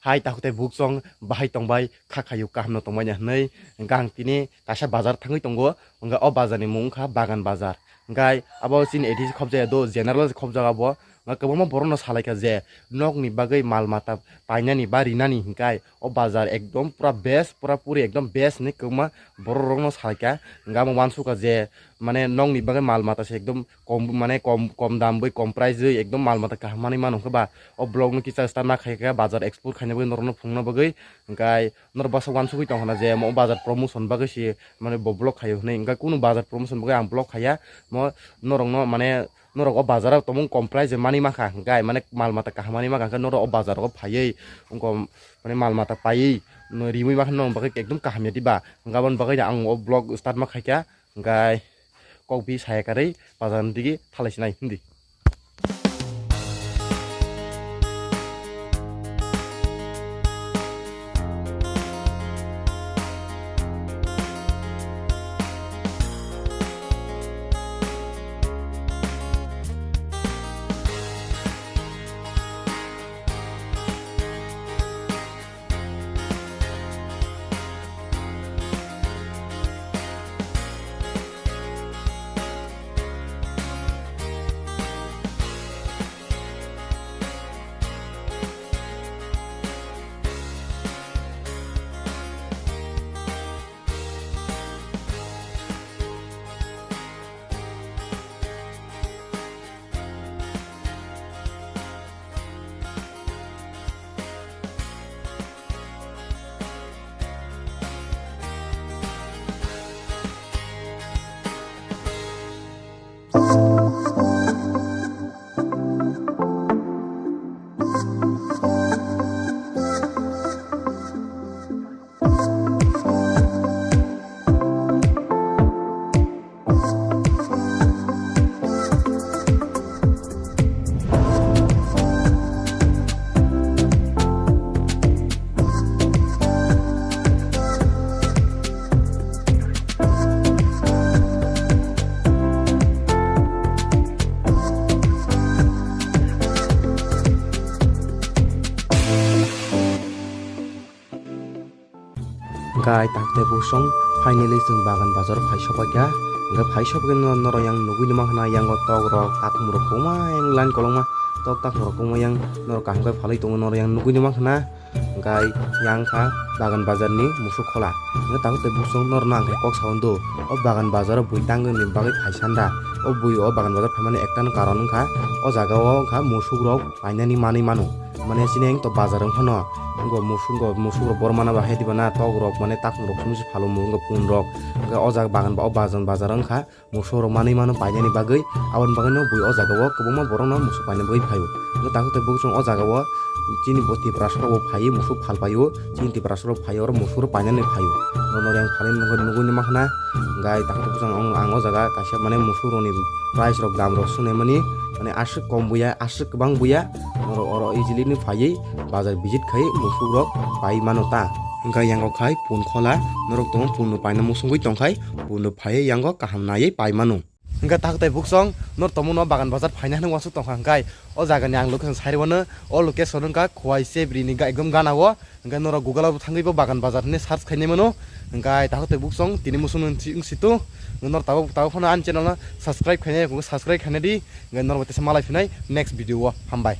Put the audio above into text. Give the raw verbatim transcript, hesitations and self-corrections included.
Hai takhuk tei buksong bahai tongbai kha khayu kaham no tongmani hwnwi hwnkha ang tini kaisa bazar thangwi tongo, hwnkha o bazar ni mung wngkha Bagan Bazar. Hwnkha abo chini A D C khobjaya do, general se khobjago abo. Hwnkha kwbangma borok no salaikha je nok ni bagwi mal mata painani ba rinani hwnkha o bazar ekdom pura best, pura puri ekdom best hinwi kwbangma borok rok no salaikha. Hwnkha amo uansukha je mane nokni bagwi mal mata se ekdom kom, mane kom, kom dam bai kom price bai ekdom mal mata kaham manwi mano hwnkhe ba o vlog no kisa start ma khaikha bazar explore khaina bagwi norokno phunukna bagwi. Hwnkhe norok bwsa uansugwi tongkha na je omo bazar promotion bagwi se mane bo vlog khaio hwnwi, hwnkhe kunu bazar promotion bagwi ang vlog khaiya. Mo norokno mane norok o bazar o tongmung kom price bai manwi mankha hwnkhe mane mal mata kaham manwi mankha hwnkhe norok o bazar o phaiwi wngkha mane mal mata paiwi riwi mankha norok bagwi ekdom kaham ya diba, hwnkhe aboni bagwi ang o vlog start ma khaikha. Hwnkhe kok bi saya karwi bazar ni digi thalai sinai hindi. Hwnkhe ai takhuk tei buksong finally chwng Bagan Bazar phai sokphaikha. Hwnkhe phai sokphaikhe no norok yang nugui nima khna, yango tok rok, takhum rok kwbangma yang line kolokma tok takhum rok kwbangma yang norok kaham khe phalwi tongo, norok yang nugui nima khna. Hwnkhe ai yang kha Bagan Bazar ni musuk khola. Hwnkhe takhuk tei buksong norokno ang khe kok sao do, o Bagan Bazar o bui tangwi ni bagwi phai sanda. O bui o Bagan Bazar phaimani ekta no karon wngkha, o jaga o wngkha musuk rok painani manwi mano. Mane chini ang to bazar wng phano, wngkha musuk, wngkha musuk rok bor mana bahai diba na, tok rok mane takhum rok simi se phalo mu wngkha pun rok. Hwnkhe o jaga bagan ba, o bagan bazar wngkha musuk rok manwi mano painani bagwi, aboni bagwi no bui o jaga o kwbangma borok no musuk paina bagwi phaio. Hwnkhe takhuk tei buksong o jaga o chini bo Tiprasa rok bo phaiwi musuk phal paio, chini Tiprasa rok phaiwi oro musuk rok painani phaio. Bono yang phalwi nugui nugui nima khna, hwnkhe takhuk tei buksong ang, ang o jaga kaisa mane musuk rok ni price rok dam rok swnamani mane aswk kom buya, aswk kwbang buya. Norok oro easily ni phaiwi bazar visit khai musuk rok pai mano ta. Hwnkhe yango khai pun khola norok tongo, pun no paina musungwi tongkhai pun no phaiwi yango kaham naiwi pai mano. Hwnkhe takhuk tei buksong norok tongmano Bagan Bazar phaina hinwi uansuk tongkha, hwnkhe o jaga ni ang location sai rwmano, o location wngkha Khowai Chebri ni ga-, ekdom gana o. Hwnkhe norok Google o thangwi bo Bagan Bazar hinwi search khainai mano. Hwnkhe takhuk tei buksong tini musung wng si tu norok tabuk tabuk phano ani channel no subscribe khainai, subscribe khainai di. Hwnkhe norok bai teisa malai phinai next video o. Hambai.